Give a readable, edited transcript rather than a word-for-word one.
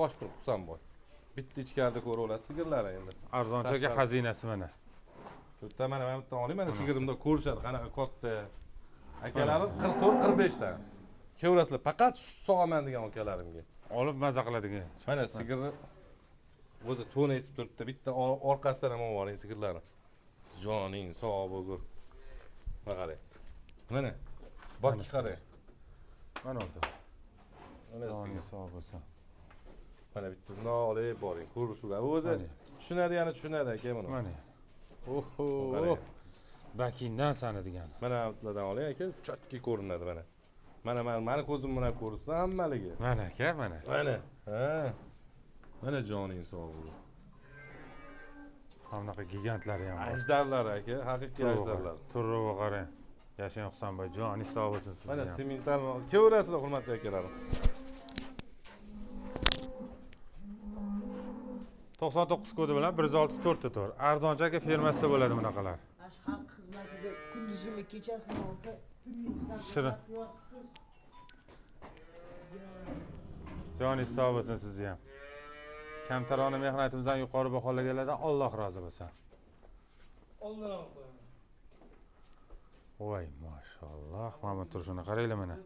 Qochib turib Husanboy. Bitta ichkarida ko'ra olasiz sigirlarni endi. Arzonchaga xazinasi mana. Bitta mana mana bitta oling, mana sigirimda ko'rishadi qanaqa katta. Akalarim 44 45 dan. Kelaverasizlar, faqat sut sog'aman degan akalarimga. Olib maza qiladigan. Mana sigirni o'zi to'n etib turibdi. Bitta orqasidan ham olib boring sigirlarni. Joning sog' bo'lgur. Mana qarang. Mana. Bak qarang. Mana o'rta. Mana sigir. Sog' bo'lsin. Mana bittasini olib boring, ko'rishuvlar. O'zi tushunadigani tushunadi aka buni. Mana. Oho. Bakindan sani degani. Mana bulardan oling aka, chotki ko'rinadi mana. Mana mana mani ko'zim bilan ko'rsa hammaligi. Mana aka, mana. Mana. Ha. Mana joning sog' bo'lsin. Bunaqa gigantlari ham bor. Ajdarlar aka, haqiqiy ajdarlar. Turruvi qarang. Yashang Husanboy, joningiz sog' bo'lsin sizni. Mana semental kelaverasizlar hurmatli akalarim. 99 kodi bilan 164 ta to'r. Arzoncha aka fermasida bo'ladi bunaqalar. Xalq xizmatida kunduzimi kechasimi aka? Shirin. Joningiz sog' bo'lsin sizni ham. Kamtarona mehnatimizdan yuqori baholaganlardan Alloh rozi bo'lsin. Oldin ham qo'yaman. Voy, mashalloh, mana bu turishini qaranglar mana.